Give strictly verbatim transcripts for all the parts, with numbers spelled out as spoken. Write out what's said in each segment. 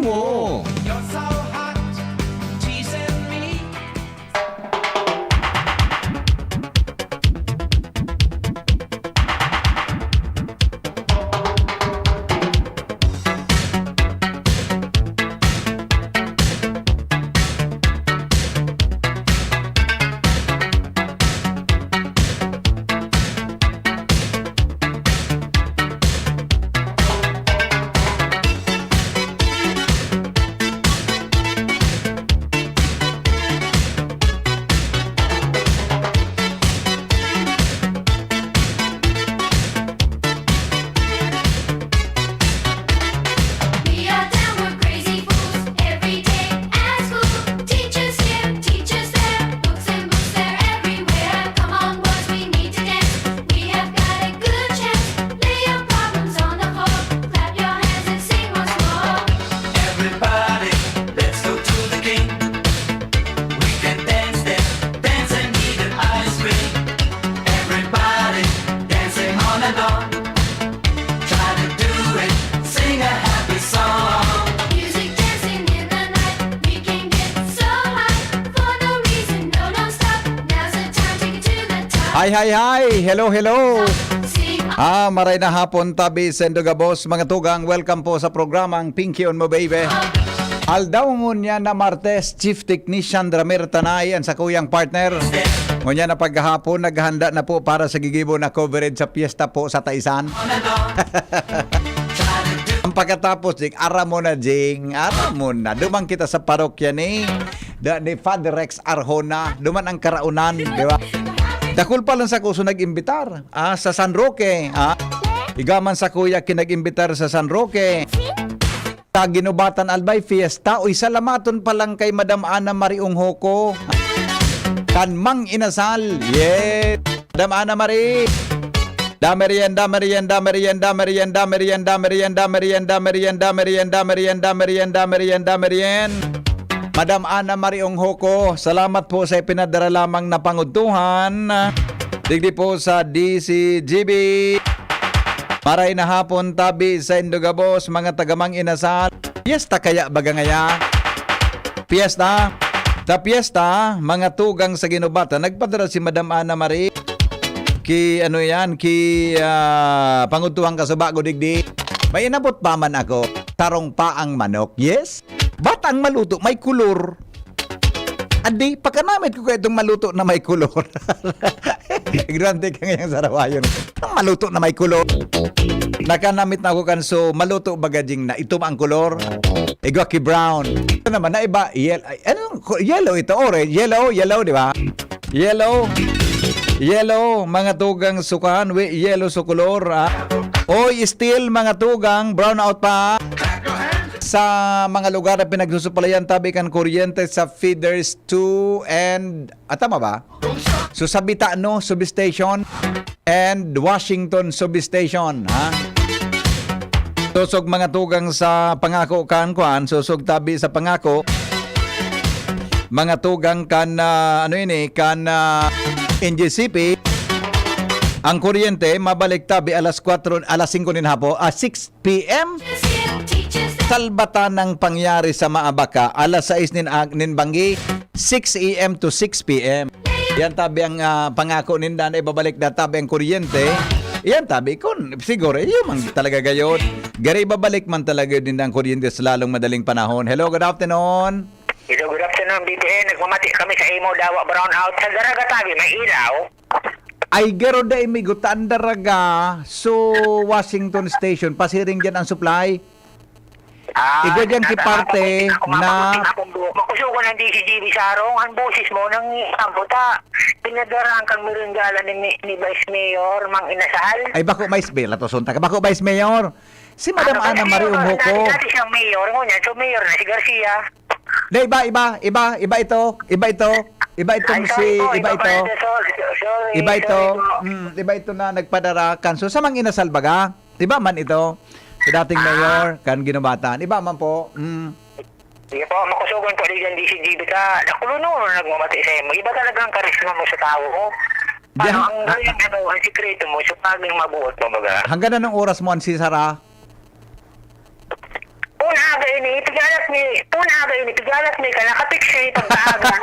Wow. Hi, hi, hi! Hello, hello! Ah, maray na hapon, tabi sendo gabos, mga tugang. Welcome po sa programang Pinky on Mo, Baby. Aldaw ngunyan na Martes, Chief Technician Dramer Tanay, ang sakuyang partner. Ngunyan na paghahapon, naghahanda na po para sa gigibo na coverage sa piyesta po sa Taisan. Ang pagkatapos, Jing, ara mo na, Jing. Ara mo na. Duman kita sa parokya ni, da, ni Father Rex Arjona. Duman ang karaonan, di ba? Dakul pa lang sa kuso nag-imbitar. Ah, sa San Roque, ah. Igaman sa kuya kinag-imbitar sa San Roque. Sa Ginubatan Albay Fiesta. Uy, salamaton pa lang kay Madam Ana Marie Onghoco. Kan Mang Inasal. Yes. Madam Ana Marie. Damerienda, merienda, merienda, merienda, merienda, merienda, merienda, merienda, merienda, merienda, merienda, merienda, merienda, merienda, merienda. Madam Ana Marie Onghoco, salamat po sa ipinadara lamang na pangudtuhan. Digdi po sa D C G B. Maray na hapon, tabi saindo gabos, mga taga Mang Inasal. Piyesta kaya baga ngaya? Piyesta? Sa piyesta, mga tugang sa Ginubatan, nagpadara si Madam Ana Marie. Ki, ano yan, ki, ah, pangudtuhan ka sa bago digdi. May inabot pa man ako, tarong pa ang manok. Yes? Ba't ang maluto may kulor? Adi, pakanamit ko kayo itong maluto na may kulor. Ignorante ka ngayang sarawayon. Ang maluto na may kulor. Nakanamit na ako kan so, maluto bagajing na itom ang kulor. Igwa ki brown. Ito naman na iba, yel-, ay, anong ku-, yellow ito? Orange, yellow, yellow, di ba? Yellow. Yellow, mga tugang sukan, wi, yellow so kulor, ah. Oy, still, mga tugang, brown out pa. Sa mga lugar na pinagsusuplayan tabi kan kuryente sa feeders two and, ah, tama ba? So, sa Bitano Substation and Washington Substation, ha? Sosog mga tugang sa pangako kan kuan, sosog tabi sa pangako. Mga tugang kan, ah, ano ini, kan, ah, N G C P. Ang kuryente mabalik tabi alas kwatro, alas singko nin hapo, ah, six P M. Salbata nang pangyari sa Maabaca, alas sais nin ag-, nin banggi, six A M to six P M. Yan tabi ang, ah, pangako ninda na ibabalik na tabi ang kuryente. Yan tabi, kun siguro, iyo man talaga gayod. Gari ibabalik man talaga ninda ang kuryente sa lalong madaling panahon. Hello, good afternoon. Hello, good afternoon, B P N. Nagmamati kami sa imo, Dawa Brownout. Sa Daraga tabi, may ilaw? Ay, garo da imigo, ta an Daraga. So, Washington Station, pasiring dyan ang supply. Ah, Igwa dyan ki nata-, parte ako, ako, na makuting akong buhok. Makusugon ang D C G B Sarong, ang boses mo, nang abot, ha? Pinadaraan kang merenggala ni, ni Vice Mayor, Mang Inasal. Ay, bako, Vice Mayor, lato, sunta ka. Bako, Vice Mayor. Si Madam Ano, Ana Vice Marie Mayor, Onghoco. Dati, dati siyang mayor, ngunyan, so mayor na si Garcia. Na iba, iba, iba, iba ito, iba ito, iba itong Ay, sorry si, po, iba iba ito. pala ito, sorry, sorry, Iba ito, sorry po. mm, iba ito na nagpadara kan. So, sa Mang Inasal baga, iba man ito. Sa dating Ah. mayor, kan Ginubatan. Iba man po. Mm. Sige po, makusugon po, Ligan D C G B ka. Nakulo no, nagmamati sa imo. Iba talaga ang karisma mo sa tao. Di Paano ang ang, ang, ang, ano, ang sikreto mo sa pagiging mabuot mo, baga? Hanggang anong oras mo ang sisara? Una, aga ini, tignan Ni, puna aga ini, pigalas may ka, nakatext siya yung pagkaaga.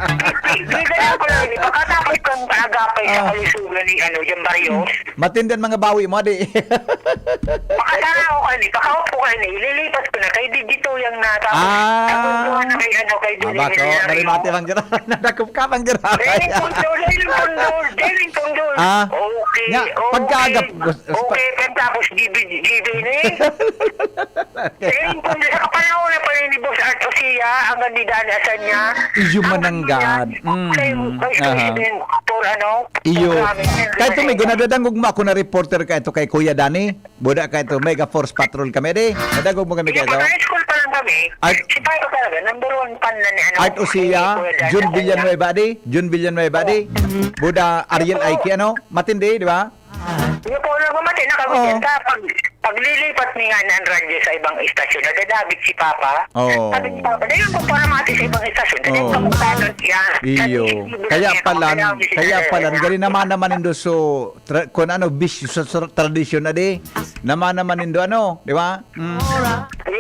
Di, di, di, ganyan ko lang ini, pagkatapos kang kaagapay sa Ah. kalusugan ni, ano, yung baryo. Matindi an mga bawi mo, adi. Pakasara ko ka ini, pakaop ko ka ini, ililipat ko na kay Digito yang na, tapos Ah. napuntuhan na kay, ano, kay Aba, Dudong ko, Villarreal. Narimate man gano'n. Nadakop ka man gano'n. Dahil yung pundol, dahil yung pundol, dahil yung pundol. Ah. Okay, Nga, okay. pagkaagap-, Okay, tapos G B, G B ni. Dahil kung sa kapanahon na pa rin ni Boss Art Osia, ang kandida ni Asanya, Iyo ang mananggad. kandida, Mm. kay, kay Aha. President, for ano, Iyo. programming, Kahit tumigo, nadadangog mo ako na reporter ka ito kay Kuya Dani. Buda ka ito, Mega Force Patrol kami, di? Nadangog mo kami Hindi, kayo? Pag high school pa lang kami, Art- si Pato talaga, number one fan na ni ano, Art Osia, ni Kuya Dani Jun Asanya. Villanueva, di? Jun Villanueva, di? Buda, Ariel Aiki, ano? Matindi, di ba? Yung po, nagmamati na kami Oh. dyan sa pag, paglilipat ni nga ng radyo sa ibang istasyon, nadadabit si Papa. Oh. Sabi ni Papa, "Dahil po para mati sa ibang istasyon, dahil Oh. pagpapalot yan." Iyo. Sabi ni Papa, Kaya "Kaya pala, kami kaya sinasaya pala, na." Gari naman naman indo so, tra-, kung ano, bisyo sa, sa tradisyon na di. Naman naman indo, ano, di ba? Mm.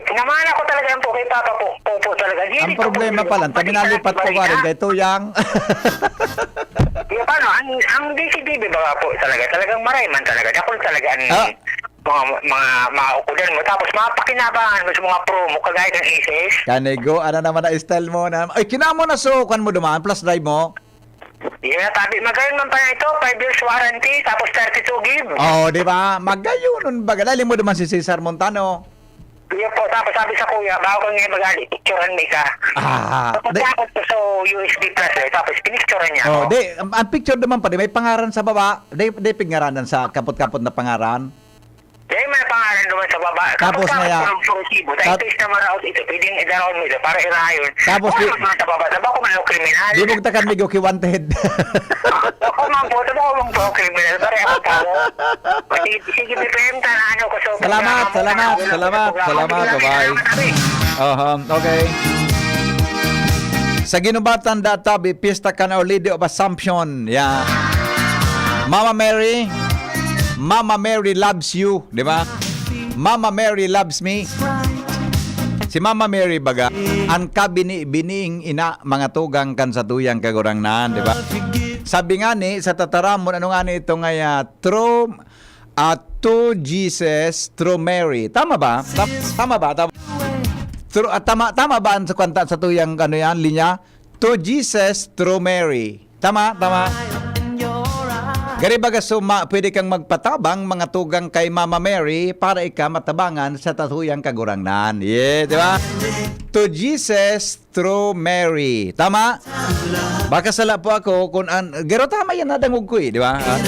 Namana ko talaga yan po kay Papa po. Opo, talaga. Hilig Ang ko po problema talaga. pala, Pati taminalipat sa ko ka rin Marina. Kay Tuyang. Yung paano, ang, ang D C D B baga po talaga, talagang maray man talaga. Dakul talaga ang Ah. mga, mga, mga ukudan mo. Tapos, mga pakinabangan mo sa mga promo, kagaya ng A C S. Kanigo, ano naman na style mo na? Ay, kinamo na so, kwan mo duman, plus drive mo? Yun na, tabi, magayon man pala ito, five years warranty, tapos thirty-two gig. Oo, di ba? Magayon, baga. Dali mo duman si Cesar Montano. Yun po, tapos sabi sa kuya, "Bago ka ngayon mag-ali, picturean mo ka." Ah, Tapos di- dapat ko sa U S B Plus eh, tapos pinicturean niya Oh, ako. Di, ang, ang picture naman pa, di, may pangaran sa baba. Di, di pigngaranan sa kapot-kapot na pangaran. Di, may pangaran naman sa baba. Tapos Kapag na ya- parang puro sibo, tayo Tap- ito is na maraot ito, pwedeng idaraon mo ito para irayon. Tapos Wala di- naman sa baba, sa bako man ang kriminal. Di mo takan migo ki wanted. Ako man po, sa bako man po ang kriminal, pare ako tao. Sige, sige, B P M, ta na ano ko sa Salamat, programa mo, salamat, na ano ko sa salamat, programa. salamat, Salamat, bye-bye. salamat, abi. Aha, okay. Sa Ginubatan da tabi, Pista kan Our Lady of Assumption. Yeah. Mama Mary, Mama Mary loves you, di ba? Mama Mary loves me. Si Mama Mary baga, ang kabini-bining ina, mga tugang kan satuyang Kagurangnan, di ba? Sabi nga ni, sa tataramon, ano nga ni ito nga, ah, through, ah, to Jesus through Mary. Tama ba? Tam-, tama ba? Tam-, through, ah, tama, tama ba ang sa kwanta sa tuyang, ano yan, linya? To Jesus through Mary. Tama, tama. Gari baga suma, pwede kang magpatabang, mga tugang kay Mama Mary para ika matabangan sa tatuyang Kagurangnan. Yeah, di ba? To Jesus through Mary. Tama? Baka sala po ako kung an-, garo tama yan, nadangog ko eh, di ba? Ah,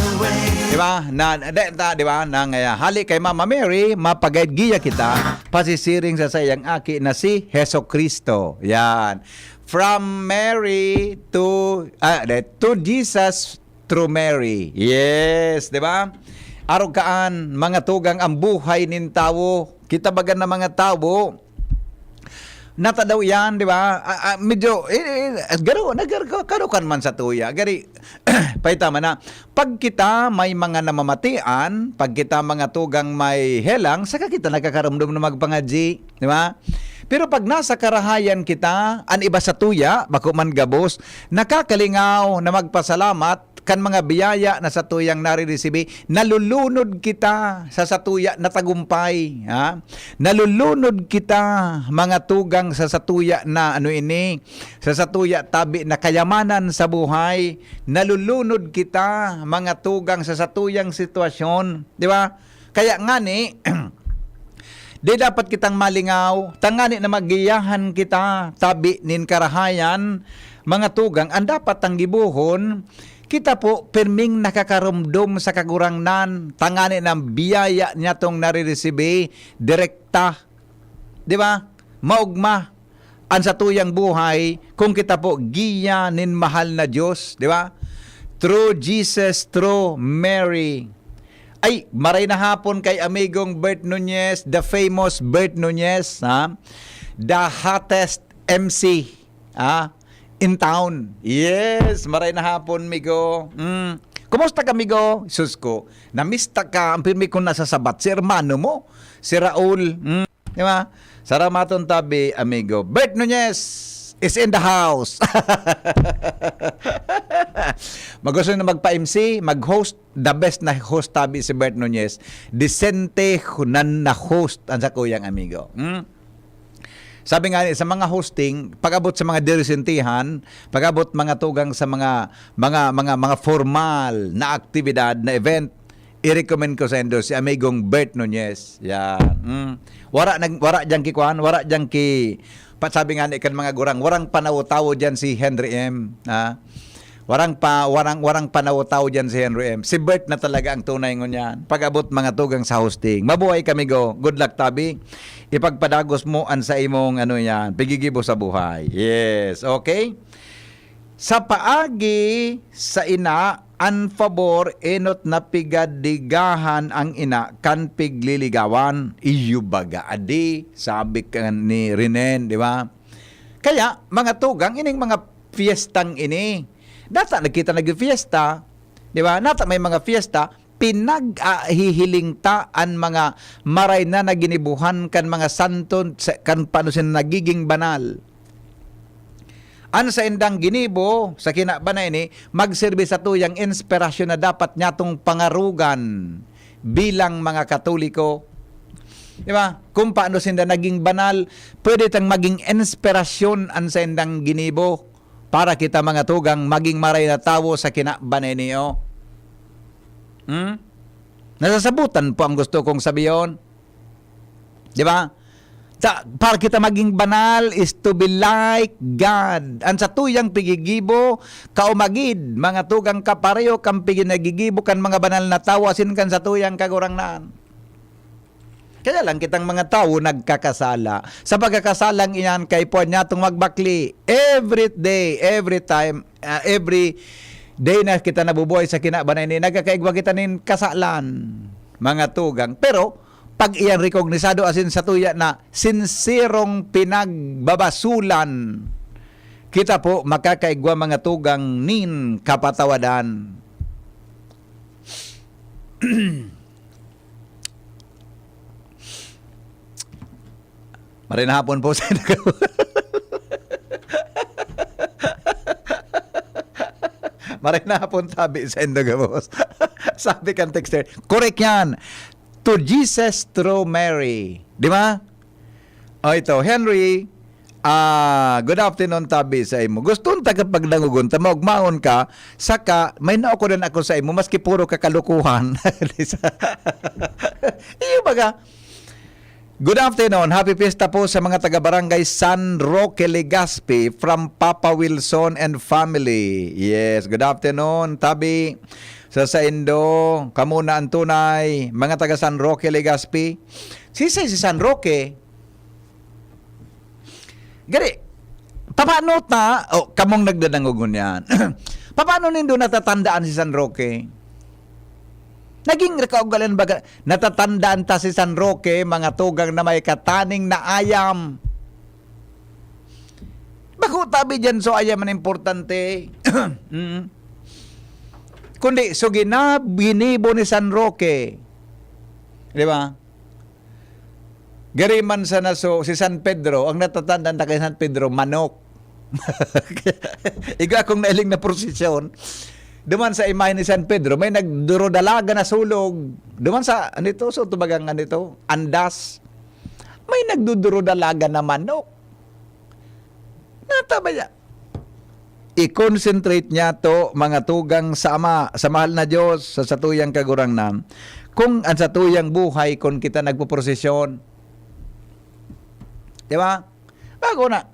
di ba? Na, de, ta, di ba? Nang, eh, hali kay Mama Mary, mapagayad giya kita, pasisiring sa sayang aki na si Jesu Cristo. Yan. From Mary to, ah, de, to Jesus through Mary. Yes, di ba? Arog kaan, mga tugang ang buhay nin tawo. Kita baga na mga tawo, natadaw yan, di ba? Ah, ah, medyo, eh, eh, garo, nagkaro kan man sa tuya. Gari, paita man na, pag kita may mga namamatian, pag kita mga tugang may helang, saka kita nagkakarumdom na magpangadji, di ba? Pero pag nasa karahayan kita, an iba sa tuya, bako man gabos, nakakalingaw na magpasalamat kan mga biyaya na satuyang nariresibi, nalulunod kita sa satuya na tagumpay, ha? Nalulunod kita, mga tugang, sa satuya na, ano ini, sa satuya tabi na kayamanan sa buhay. Nalulunod kita, mga tugang, sa satuyang sitwasyon, di ba? Kaya ngani, di dapat kitang malingaw, tangani na magiyahan kita, tabi nin karahayan, mga tugang, ang dapat tang gibohon, kita po pirming nakakarumdom sa Kagurangnan, tangani na biyaya niya tong nariresibi direkta. Di ba? Maogma an satuyang buhay kung kita po giya nin mahal na Dios, di ba? Through Jesus, through Mary. Ay, maray na hapon kay amigong Bert Nunez, the famous Bert Nunez, ha? The hottest M C, ha? In town. Yes, maray na hapon, migo. Mm. Kumusta ka, migo? Sus ko, namista ka. Ang pirmi kong nasasabat, si hermano mo, si Raul. Mm. Di ba? Saramaton tabi, amigo. Bert Nunez is in the house. Magusto na magpa-M C, mag-host, the best na host tabi si Bert Nunez. Disente nan na host ang sakuyang amigo. Hmm? Sabi nga ni, sa mga hosting, pag-abot sa mga dirisentihan, pag-abot mga tugang sa mga mga mga mga formal na aktibidad, na event, i-recommend ko sa indo si amigong Bert Nunez. Yan. Mm. Wara nag wara diyan ki kuan, wara diyan ki pa, sabi nga ni kan mga gurang, warang panawo-tawo diyan si Henry M, ha? Warang pa warang warang panawo-tawo diyan si Henry M. Si Bert na talaga ang tunay ngunyan. Pag-abot mga tugang sa hosting. Mabuhay kami go. Good luck tabi. Ipagpadagos mo an sa imong ano yan, pigigibo sa buhay. Yes, okay? Sa paagi sa ina, an pabor enot na pigadigahan ang ina kan pigliligawan. Iyo baga, adi, sabi ka ni Renen, di ba? Kaya, mga tugang, ining mga fiestang ini, data nagkita nagfiesta, di ba? Nata may mga fiesta, pinag-ahihiling ta an mga maray na naginibuhan kan mga santo sa, kan paano sila nagiging banal. An saindang ginibo sa kinaban na ini, magserbi sa tuyang inspirasyon na dapat nyatong pangarugan bilang mga Katoliko. Di ba? Kung paano sinda naging banal, pwede tang maging inspirasyon an saindang ginibo para kita mga tugang maging maray na tawo sa kinaban na ini, oh. Hmm? Nasasabutan po ang gusto kong sabihon. Di ba? Sa, para kita maging banal is to be like God. Ang satuyang pigigibo, kaumagid, mga tugang kapareho kan piginagigibo kan mga banal na tawo asin kan satuyang Kagurangnan. Kaya lang kitang mga tawo nagkakasala. Sa pagkakasalang iyan, kaipuhan nyatong magbakli. Every day, every time, ah, every day na kita nabubuhay sa kinaban na ini, nagkakaigwa kita nin kasalan, mga tugang. Pero, pag iyan rekognisado asin satuya na sinserong pinagbabasulan, kita po makakaigwa mga tugang nin kapatawadan. Maray na hapon po sa inyo. Maray na hapon tabi sa inyo, gabos. Sabi kan texter, correct yan. To Jesus through Mary. Di ba? O ito, Henry, ah, good afternoon, tabi sa imo. Gusto ta ka pagdangogon ta, maugmaon ka, saka may naukodan ako sa imo, maski puro ka kalukuhan. Iyo baga, good afternoon. Happy Fiesta po sa mga taga-barangay San Roque, Legazpi from Papa Wilson and family. Yes, good afternoon, tabi sa saindo. Kamo na ang tunay, mga taga San Roque, Legazpi. Sisay si San Roque? Gari, paano ta, o, kamong nagdadangog ngunyan? Paano nindo natatandaan si San Roque? Naging kaugalan baga, natatandaan ta si San Roque, mga tugang na may kataning na ayam. Bako tabi dyan, so ayam an importante. Mm. Kundi, so ginab-, ginibo ni San Roque. Di ba? Gari man sana so, si San Pedro, ang natatandaan ta kay San Pedro, manok. Igwa akong nailing na prosesyon, duman sa imahe ni San Pedro, may nagdurudalaga na sulog. Duman sa, ano ito? So, tubagang ano ito? Andas. May nagdudurudalaga na manok. Nata ba ya? I-concentrate niya to, mga tugang sa Ama, sa mahal na Diyos, sa satuyang Kagurangnan. Kung ang satuyang buhay, kung kita nagpoprosesyon, di ba? Bago na.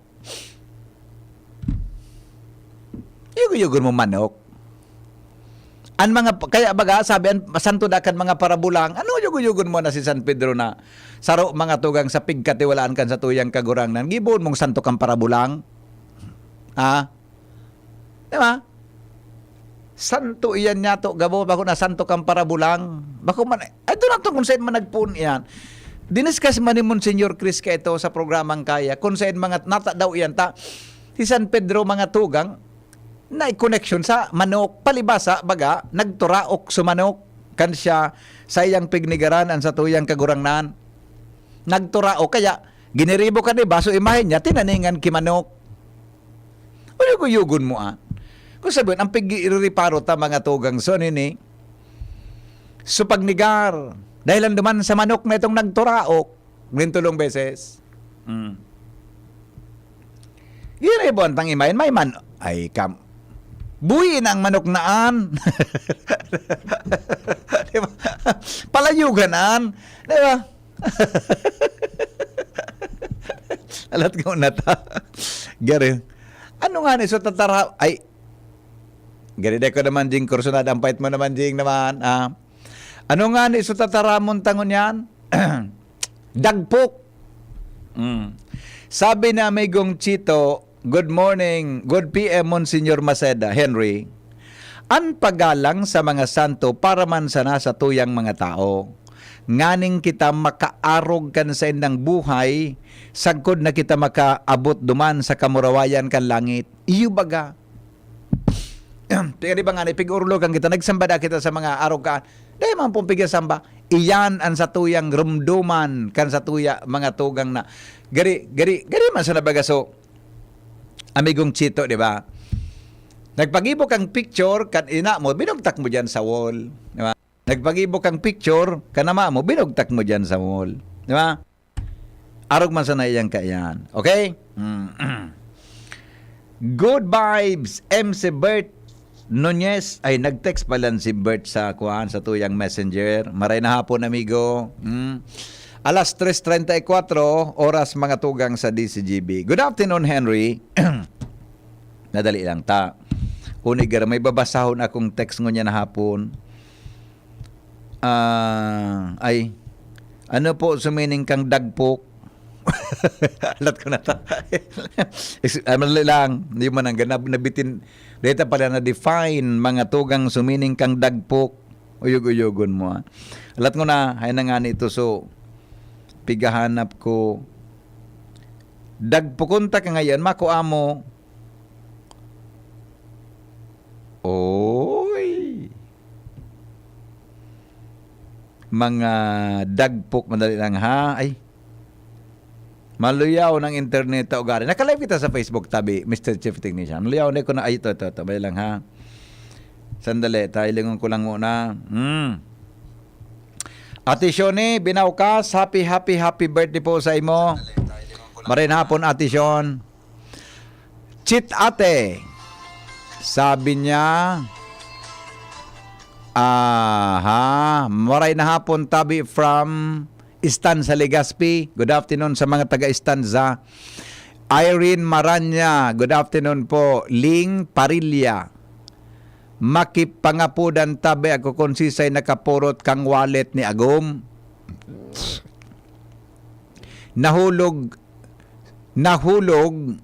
Yugo-yugon mo manok. An mga, kaya baga, sabi an santo da kan mga parabulang, ano yugo-yugon mo na si San Pedro na saro mga tugang sa pigkatiwalaan kan satuyang Kagurangnan? Gibohon mong santo kan parabulang? Ha? Di ba? Santo iyan niya to, gabo, bako na santo kan parabulang. Bako man, ay, doon nato kung saan man nagpuon iyan. Diniskas man ni Monsignor Chris ka ito sa programang Kaya, kung saan mga nata daw iyan ta, si San Pedro mga tugang, na connection sa manok, palibasa, baga, nagturaok sa manok, kan siya, sa iyang pignigaran, ang satuyang Kagurangnan. Nagturaok, kaya, Giniribo kan iba, so imahe niya, tinaningan ki manok. Uyog-uyogon mo, ah. Kung sabihin, ang pig-iriparo ta, mga tugang, so, nini, so, pagnigar, dahil lang duman sa manok na itong nagturaok, nin tulong beses. Mm. Ginibo ang tang imahin, may man, ay, kam, buhi na ang manok naan. Di ba? Palayugan an. Di ba? Alat ko na ta. Gari. Ano nga ni so tatara-, ay, gari, dai ko naman, Jing, kursunada ang pait mo naman, Jing, naman, ah. Ano nga ni so tataramon ta ngunyan? Dagpok. Mm. Sabi ni Amigong Chito, "Good morning, good P M, Monsignor Maceda, Henry. An paggalang sa mga santo para man sana sa tuyang mga tao. Nganing kita makaarog kan saindang buhay, sagkod na kita makaabot duman sa kamurawayan kan langit." Iyo baga. Kaya di ba nga, ipig-orlokan kita, nagsamba da kita sa mga arog ka, dai man pong pigasamba. Iyan ang satuyang rumduman kan satuya mga tugang na. Gari, gari, gari man sa nabaga. So, Amigong Chito, di ba? Nagpagibo kang picture kan ina mo, binugtak mo diyan sa wall, di ba? Nagpagibo kang picture kan ama mo, binugtak mo diyan sa wall, di ba? Arog man sana iyang kaiyan. Okay? Mm. Good vibes, M C Bert Nunez. Ay, nag-text pala si Bert sa kuan, sa tuyang messenger. Maray na hapon, amigo. Mm. Alas tres treinta y cuatro, oras mga tugang sa D C G B. Good afternoon, Henry. Nadali lang ta. Unig, may babasahon akong text ngunyan na hapon. Ah, ay, ano po sumining kang dagpok? Alat ko na ta. Is-, ah, madali lang. Di man ang ganab-, nabitin. Data pala na-define, mga tugang sumining kang dagpok. Uyog-uyogon mo, ah. Alat ko na, hay na nga nito. So, pigahanap ko. Dagpukon ta ka ngayon, makua mo. Oy! Mga dagpok, madali lang, ha? Ay. Maluyaw ng internet ta ugari. Naka-live kita sa Facebook, tabi, Mister Chief Technician. Maluyaw, hindi ko na, ay, ito, ito, ito. Madali lang, ha? Sandali, ta, hilingon ko lang muna. Hmm. Ate Shoni Binaukas, happy, happy, happy birthday po sa imo. Maray na hapon, Ate Shon. Cheat Ate. Sabi niya, aha, maray na hapon, tabi from Stanza, Legazpi. Good afternoon sa mga taga Stanza. Irene Maranya, good afternoon po. Ling Parilla. Makipangapodan tabi ako kun sisay nakapurot kang wallet ni Agom. Nahulog, nahulog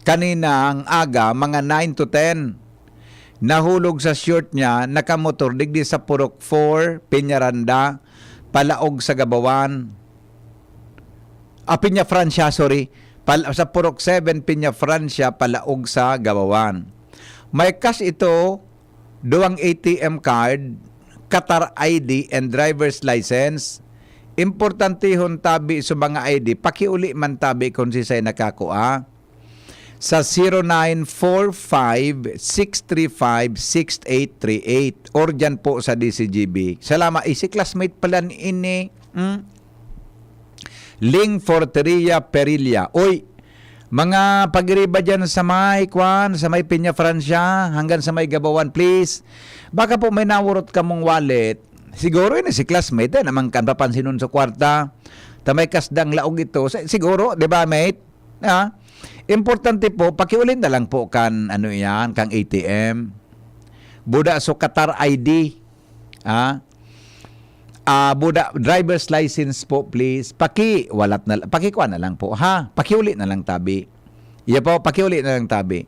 kanina ang aga, mga nine to ten. Nahulog sa short niya, nakamotor digdi sa Purok four, Peñaranda, palaog sa Gabawan. Ah, Peña Francia, sorry. Pal-, sa Purok seven, Peña Francia, palaog sa Gabawan. May cash ito, duwang A T M card, Qatar I D, and driver's license. Importantehon tabi sa mga I D, pakiuli man tabi kung sisay nakakua. Sa zero nine four five, six three five, six eight three eight, or dyan po sa D C G B. Salamat. Eh, si classmate pala ni ini, hmm? Ling Forteria Perilla. Uy, mga pagiriba dyan sa may, kwan, sa may Peña Francia, hanggang sa may Gabawan, please. Baka po may nawurot kamong wallet. Siguro yun, si classmate, eh, naman kan papansinon sa kwarta. Ta may kasdang laog ito. Si-, siguro, di ba, mate? Ah, importante po, pakiuli na lang po kan, ano yan, kang A T M. Buda so Qatar I D. Ah, ah, buda, driver's license po, please. Paki, walat na, pakikuha na lang po, ha? Pakiuli na lang tabi. Iya po, pakiuli na lang tabi.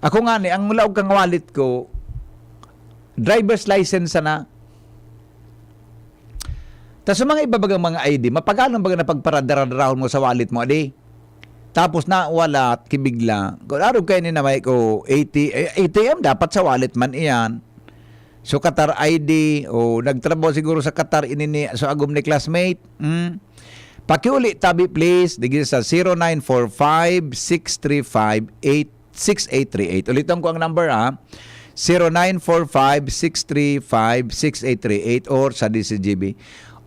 Ako nga ni, ang laog kang wallet ko, driver's license sana. Ta sa mga iba bagang mga I D, mapagalon baga na pagparadara-darahon mo sa wallet mo, adi? Tapos nawala, kibigla. Kung arog kayo ni na may ko, A T, eh, A T M dapat sa wallet man iyan. So, Qatar I D, o nagtrabaho siguro sa Qatar, ini ni, so agom ni classmate. Hmm? Pakiuli tabi, please, digdi sa zero nine four five, six three five, eight six eight three eight. Uliton ko ang number, ha. Zero nine four five, six three five, six eight three eight or sa D C G B.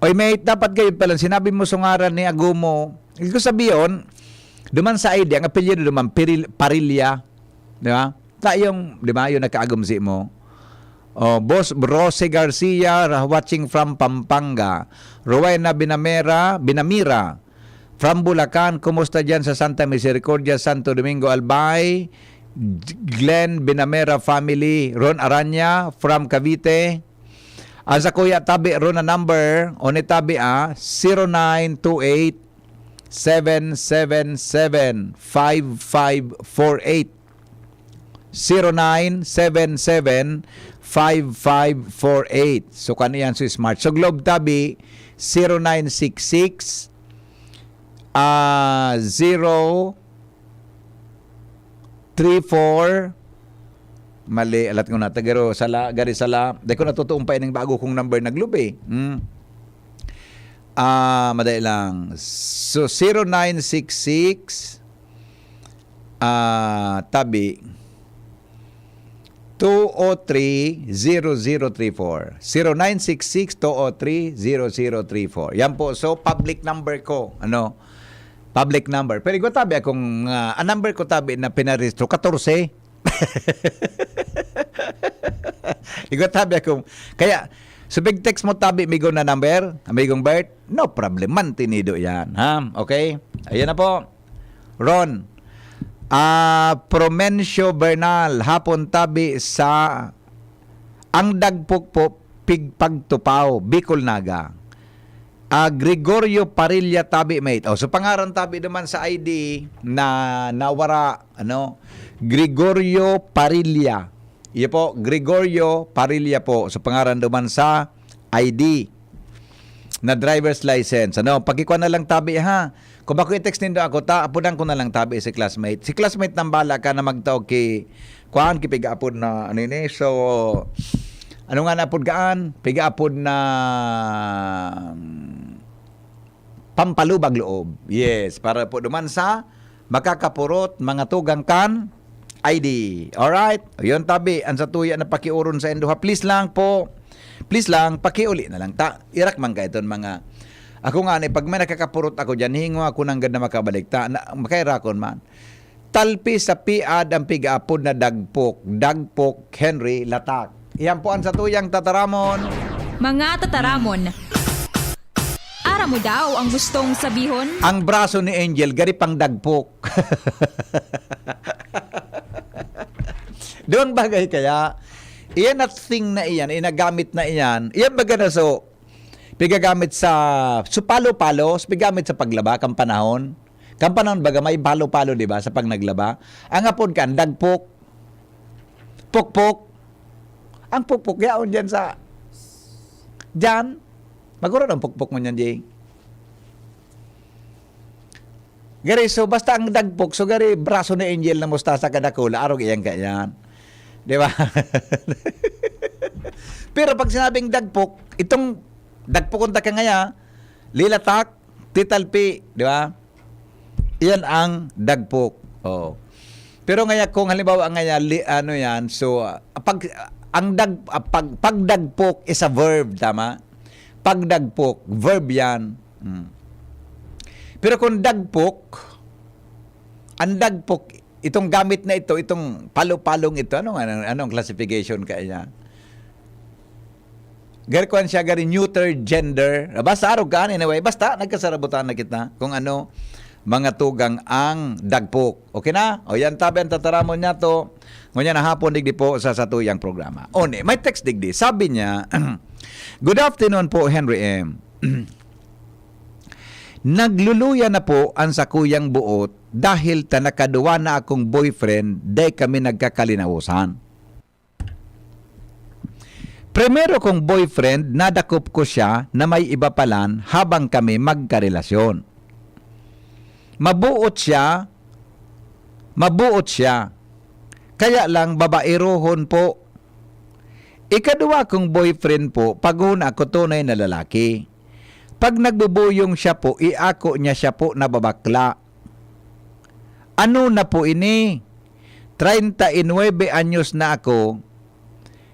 Oy, mate, dapat kayo pala, sinabi mo sa ngaran ni Agumo. Hindi ko sabiyon, duman sa I D, ang apelyido duman, Piril-, Parilla. Di ba? Ta yung, di ba, yung nagkaagumsi mo. Oh, Boss Rose Garcia, ra-, watching from Pampanga. Rowena Binamera, Binamira, from Bulacan. Kumusta dyan sa Santa Misericordia, Santo Domingo, Albay? Glenn Binamera family. Ron Aranya, from Cavite. Ang sa kuya tabi, ron na number, o ni tabi, ah, zero nine two eight, seven seven seven, five five four eight. Zero nine seven seven, five five four eight. So, kaniyan si Smart. So, Globe tabi, zero nine six six, ah, zero three four. Mali, alat ko na. Tagaro, sala, gari sala. Di ko natutuong pa ining bago kong number na Globe, eh. Hmm. Ah, madali lang. So, zero nine six six, ah, tabi, two oh three, zero zero three four. Zero nine six six, two oh three, zero zero three four. Yan po. So, public number ko. Ano? Public number. Pero igwa tabi akong, ah, ang number ko tabi na pinarehistro, katorse. Igwa tabi akong, kaya, so big text mo tabi, migo na number, amigong Bert, no problem man, tinido yan. Ha? Okay? Ayan na po. Ron, ah, Promencio Bernal, hapon tabi sa ang dagpok po, pigpagtupaw, Bicol Naga. Ah, Gregorio Parilla tabi, mate. Oh, so pangaran tabi naman sa I D na nawara, ano? Gregorio Parilla. Iyo po, Gregorio Parilla po. So pangaran naman sa I D na driver's license. Ano, pakikuha na lang tabi, ha. Kung bako i-text nindo ako, ta, apudan ko na lang tabi si classmate. Si classmate nang bala ka na magtao ki, kuan, ki piga-apod na, ano ini? So, ano nga na apod kaan? Piga-apod na, mm, pampalubag loob. Yes, para po duman sa makakapurot, mga tugang kan I D. Alright? Yun, tabi, ang sa tuya na pakiuron sa induha. Please lang po. Please lang, pakiuli na lang ta. Irak man ka iton mga, ako nga ni, pag may nakakapurot ako dyan, hingo ako nanggad na makabalik ta. Na, makairakon man. Talpi sa piad ang pig-apod na dagpok. Dagpok, Henry, latak. Iyan po ang sa tuyang tataramon. Mga tataramon. Aram mo daw ang gustong sabihon? Ang braso ni Angel, gari pang dagpok. Duwang bagay kaya, iyan na thing na iyan, inagamit na iyan, iyan baga na so, pigagamit sa, so palo-palo, so pigamit sa paglaba, kan panahon. Kan panahon baga, may palo-palo, di ba, sa pagnaglaba. Ang apod kan, dagpok, pukpok. Ang pukpok, yaon dyan sa, dyan. Magurot ang pukpok mo niyan, Jay. Gari, so basta ang dagpok, so gari, braso ni Angel na mustasa kadakula, arog iyang kaiyan. Di ba? Pero pag sinabing dagpok, itong dagpok unta ka ngaya, lilatak, titalpi, di ba? Iyan ang dagpok. Oo. Pero ngaya, kung halimbawa ngaya, li-, ano yan, so, ah, pag, ang dag-, ah, pag, pagdagpok is a verb, tama? Pagdagpok, verb yan. Mm. Pero kung dagpok, ang dagpok, itong gamit na ito, itong palo-palong ito, anong, anong, anong classification kaya niya? Gari kuwan siya, gari neuter gender. Basta arog ka, anyway, basta nagkasarabutan na kita kung ano mga tugang ang dagpok. Okay na? O yan, tabi ang tataramon niya to. Ngunyan na hapon, digdi po sa satuyang programa. O ni, may text digdi. Sabi niya, "Good afternoon po, Henry M." "Nagluluya na po ang sakuyang buot dahil ta nakaduwa na akong boyfriend, dai kami nagkakalinawosan. Primero kong boyfriend, nadakop ko siya na may iba palan habang kami magkarelasyon. Mabuot siya, mabuot siya. Kaya lang babaerohon po. Ikaduwa kong boyfriend po, paghona ko tunay na lalaki. Pag nagbubuyong siya po, iako niya siya po nababakla. Ano na po ini? Treinta y nuebe anyos na ako.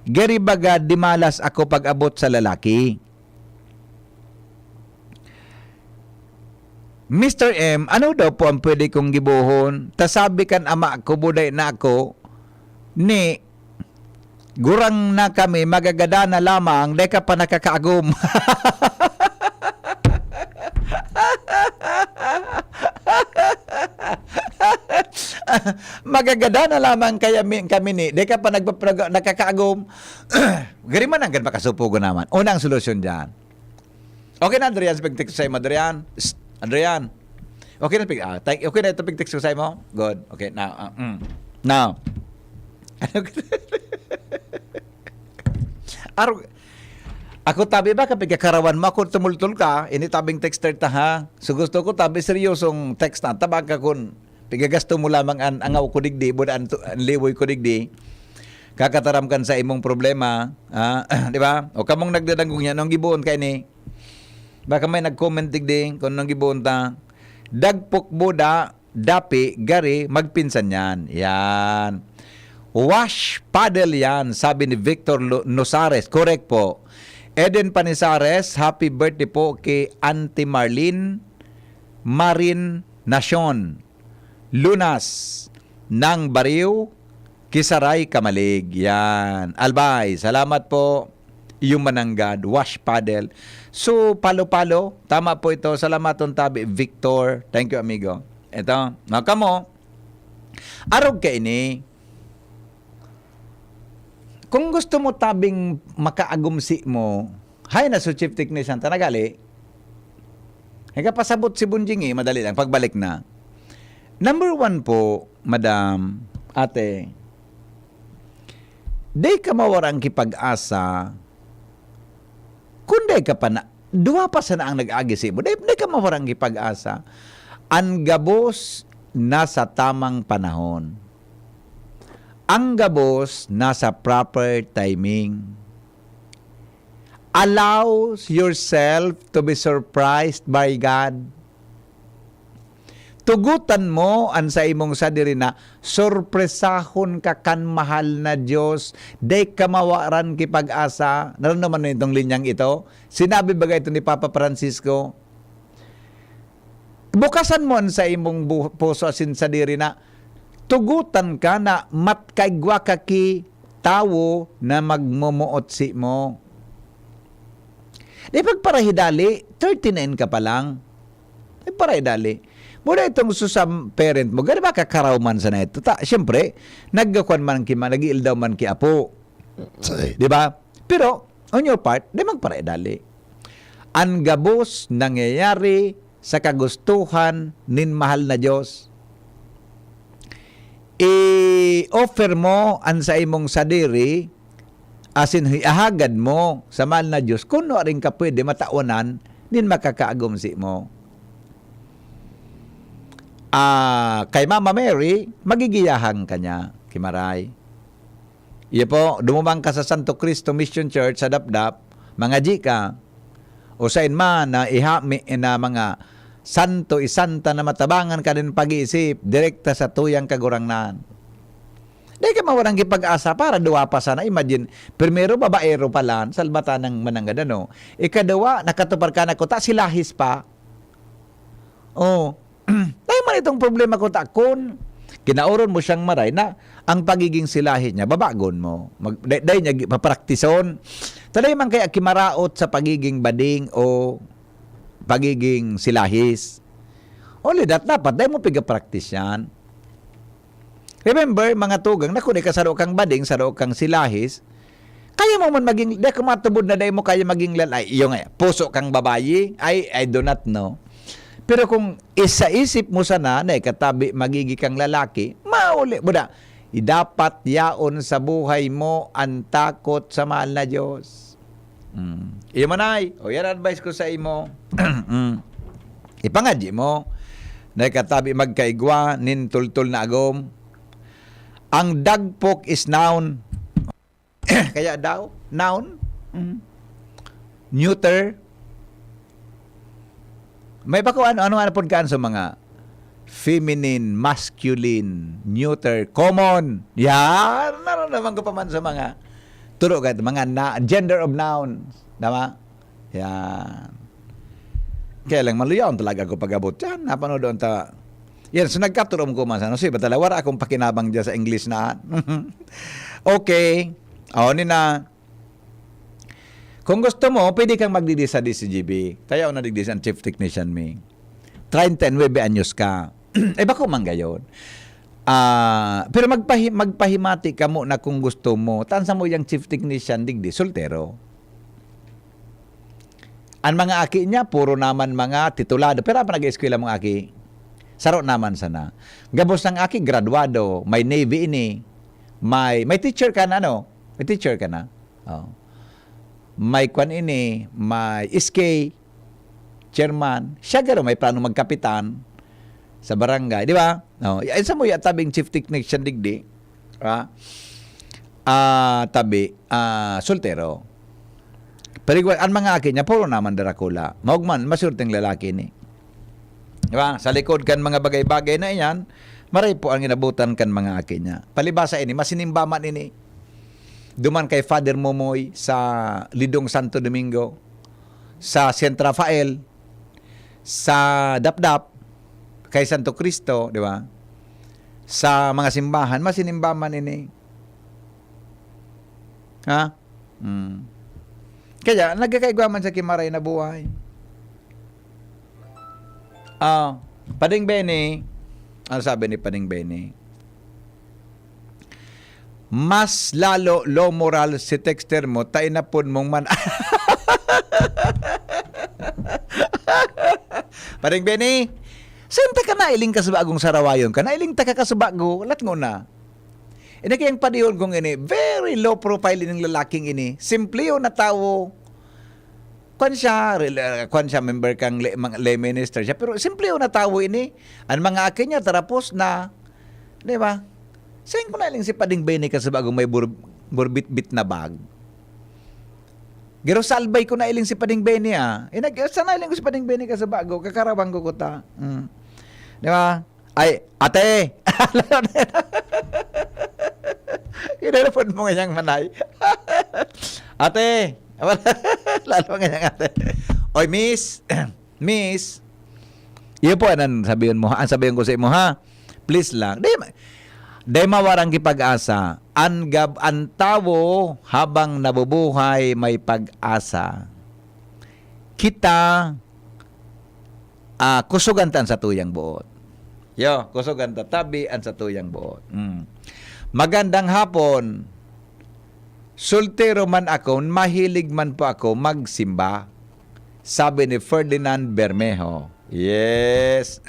Gari baga dimalas ako pag-abot sa lalaki. Mister M, ano daw po ang pwede kong gibohon? Ta sabi kan ama ko, buday na ako, ni gurang na kami, magagada na lamang, dai ka pa nakakaagom. Magagada na lamang kaya mi-, kami ni, dai ka pa nagpapag-, nakakaagom. Gari man ang makasupo ko naman. Unang solusyon dyan. Okay na, Adrian, sa pag-text ko sa'yo, Adrian. Psst, Adrian. Okay na, pig-, ah, thank, okay na ito pag-text ko sa'yo mo? Good. Okay, now, ah, mm. Now. Aro, ako tabi ba, kapag kakarawan mo, ako tumultol ka, ini tabing texter ta, ha? So, gusto ko tabi, seryosong text na, tabang ka kun pigagasto mo lamang an angaw ko digdi, buda an tu-, an liwoy ko digdi, kakataram kan sa imong problema, ah, di ba? O kamong nagdadangog niya, anong giboon ka ini? Baka may nag-comment digdi, kung anong giboon ta. Dagpok buda, dapi, gari, magpinsan yan. Yan. Wash paddle yan, sabi ni Victor Lu-, Nosares. Correct po. Eden Panisares, happy birthday po kay Auntie Marlene Marin Nacion. Lunas ng Bariw, Kisaray, Camalig. Yan. Albay, salamat po. Yung mananggad, wash paddle. So, palo-palo. Tama po ito. Salamaton tabi, Victor. Thank you, amigo. Ito. Nga kamo, arog ka ini. Kung gusto mo tabing makaagumsi mo, hay na so chief technician, ta nagali. Ikapasabot si Bunjingi, madali lang, pagbalik na. Number one po, madam, ate, di ka mawarang kipag-asa, kung di ka pa na, duwa pa sana ang nag-agi sa imo, di, di ka mawarang kipag-asa. Ang gabos nasa tamang panahon. Ang gabos nasa proper timing. Allow yourself to be surprised by God. Tugutan mo an saimong sadiri na sorpresahon ka kan mahal na Dios. Dai ka mawaran ki pag-asa. Nararamdaman mo itong linyang ito? Sinabi baga ito ni Papa Francisco, bukasan mo an saimong bu-, puso asin sadiri na tugutan ka na matkaigwa ka ki tawo na magmomoot simo. Di pagparahidali, thirty-nine ka pa lang. Di parahidali. Muna itong susam parent mo, gani ba kakaraw man sana ito? Ta, siyempre, nagkakuan man ki ma, nag-iildaw man ki apo. Di ba? Pero, on your part, di magparahidali. An gabos nangyayari sa kagustuhan nin mahal na Dios. I-offer mo an saimong sadiri, asin ihahagad mo sa mahal na Dios, kun nuaring ka pwede matawanan nin makakaagom simo. Ah, kay Mama Mary, magigiyahan ka niya, kimaray. Iya po, dumumang ka sa Santo Cristo Mission Church sa Dapdap, mangadyi ka, o sain man na ihami na mga santo, isanta na matabangan ka nin pag-iisip, direkta sa tuyang Kagurangnan. Di ka mawarang gipag-asa para duwa pa sana. Imagine, primero, babaero pa lang, salbatan ng mananggad, ano? Ikaduwa, nakatupad ka na kuta, silahis pa. Oh. Tayo man itong problema ko, ta kun kinauron mo siyang maray na ang pagiging silahis niya, babagon mo. Mag-, day, day niya gi-, papraktison. Taday man kaya kimaraot sa pagiging bading o pagiging silahis. Only that, dapat day mo piga-practice yan. Remember, mga tugang, na kun ika saro kang bading, saro kang silahis, kaya mo man maging, di ka matubod na dai mo kaya maging lalaki. Iyo nga, puso kang babayi, I, I do not know. Pero kung isaisip mo sana na ikatabi magigi kang lalaki, mauli mo na. Dapat yaon sa buhay mo ang takot sa mahal na Diyos. Mm. Iyo man ay, o yan advice ko sa imo. Mm. Ipangadyi mo na ikatabi magkaigwa nin tultol na agom. Ang dagpok is noun. Kaya daw, noun. Mm. Neuter. May bako ano, ano, ano pod kaan sa mga feminine, masculine, neuter, common. Yan, naramdaman ko pa man sa mga turo ka, mga na, gender of nouns. Tama? Yan. Kaya lang, maluyaon talaga ako pag-abot yan. Napanood doon ta. Yan, so nagkaturom ko man sa ano, si Batala, wala akong pakinabang dyan sa English na. Okay. O, ni na. Kung gusto mo, pwede kang magdidi sa D C G B. Kaya ako nadigdi sa chief technician mi. Treinta y nueve anyos ka. Eh, bako man gayon. Ah, pero magpahi-, magpahimati ka muna kung gusto mo. Tansa mo yung chief technician, digdi, soltero. Ang mga aki niya, puro naman mga titulado. Pero pa nag-eskwela mong aki, saro naman sana. Gabos ng aki, graduado, may Navy ini, may, may teacher ka na, no? May teacher ka na. Oh. May kwan ini, may S K, chairman. Siya garo may plano magkapitan sa barangay, di ba? No, ay sa mo ya tabing chief technician digdi. Ha? Ah, tabi, ah, soltero. Pero igwa, ang mga aki niya, puro naman darakula. Maugman, masurting lalaki ni. Di ba? Sa likod kan mga bagay-bagay na iyan, maray po ang inabutan kan mga aki niya. Palibasa ini, masinimbaman ini. Duman kay Father Momoy sa Lidong Santo Domingo, sa Saint Rafael, sa Dapdap, kay Santo Cristo, di ba? Sa mga simbahan, masinimbaman ini. Ha? Hmm. Kaya, nagkakaigwa man sa kimaray na buhay. Ah, Pading Benny, ano sabi ni Pading Benny? Mas lalo low moral si texter mo, ta inapod mong man-, Pading Benny, saan ta ka nailing ka sa bagong sarawayon ka? Nailing ta ka ka sa bago, lat ngona. Ini kayang padihon kong ini, very low profile ining lalaking ini. Simple yun na tawo. Kwan siya, rel-, kwan siya, member kang le-, mga lay minister siya. Pero simple yun na tawo ini. Ang mga akin niya, tarapos na. Di ba? Saan ko nailing si Pading Benny ka sa bago may bur-, burbitbit na bag? Garo salbay ko nailing si Pading Benny, ah. Eh, nag-, saan nailing ko si Pading Benny ka sa bago? Kakarawang ko kuta. Mm. Di ba? Ay, ate! Kinalapon mo ngayang manay. Ate! Lalo ngayang ate. Oy, miss! Miss! Iyo po, anan sabihin mo, ha? Ang sabihin ko sa imo, ha? Please lang. Di, ma-, di mawarang kipag-asa. An gab-, an tawo habang nabubuhay may pag-asa. Kita, ah, kusugan ta an satuyang boot. Yo, kusugan ta, tabi an satuyang boot. Mm. Magandang hapon. Soltero man ako, mahilig man po ako magsimba. Sabi ni Ferdinand Bermejo. Yes.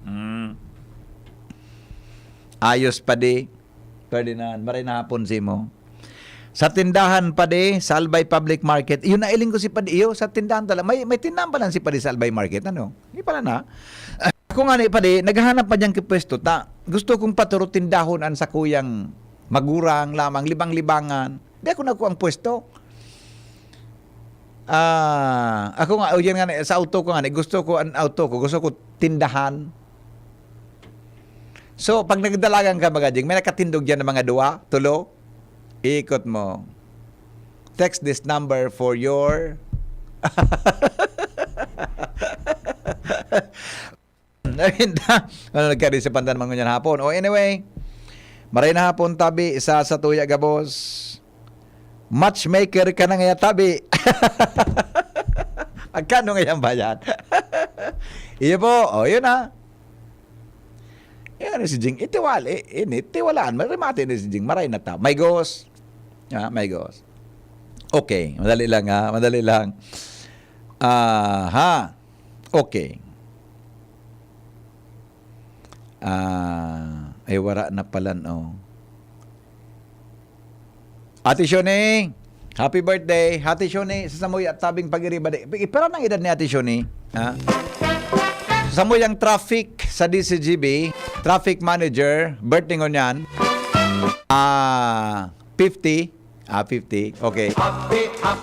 Mm. Ayos pa di. Ferdinand, maray na hapon simo. Sa tindahan pa di, sa Albay Public Market. Iyo, nailing ko si Padi. Iyo, sa tindahan talaga. May, may tindahan pa lang si Padi sa Albay Market, ano? Di pala na. Ako nga ni Padi, naghahanap pa diyang kipwesto. Ta, gusto kong paturo tindahon an sakuyang magurang lamang, libang-libangan. Di ako nagkuha ang pwesto. Ah, ako nga, o yan nga, sa auto ko nga, gusto ko ang auto ko, gusto ko tindahan. So, pag nagdalagan ka, Magajing, may nakatindog dyan ng mga dua, tulo, iikot mo. Text this number for your Ano, nagkadi sa pandan man ngunyan hapon. O, anyway, maray na hapon, tabi, sa, sa tuya gabos. Matchmaker ka na ngaya, tabi. Magkano ngayang bayad? Iyo po. O, yun na. Yan si Jing. Itiwala, eh, ini, tiwalaan. Marimate na si Jing. Maray na ta. May gos. Ah, may gos. Okay. Madali lang, ha? Madali lang. Aha. Okay. Ah, ay, wara na pala, no? Ate Shoni, happy birthday. Ate Shoni, sa samuya tabing pag-iriba di. Ipira ng edad ni Ate Shoni, ha? Sa samuyang traffic sa D C G B, traffic manager, birthday ngunyan, ah, fifty. Ah, fifty. Okay.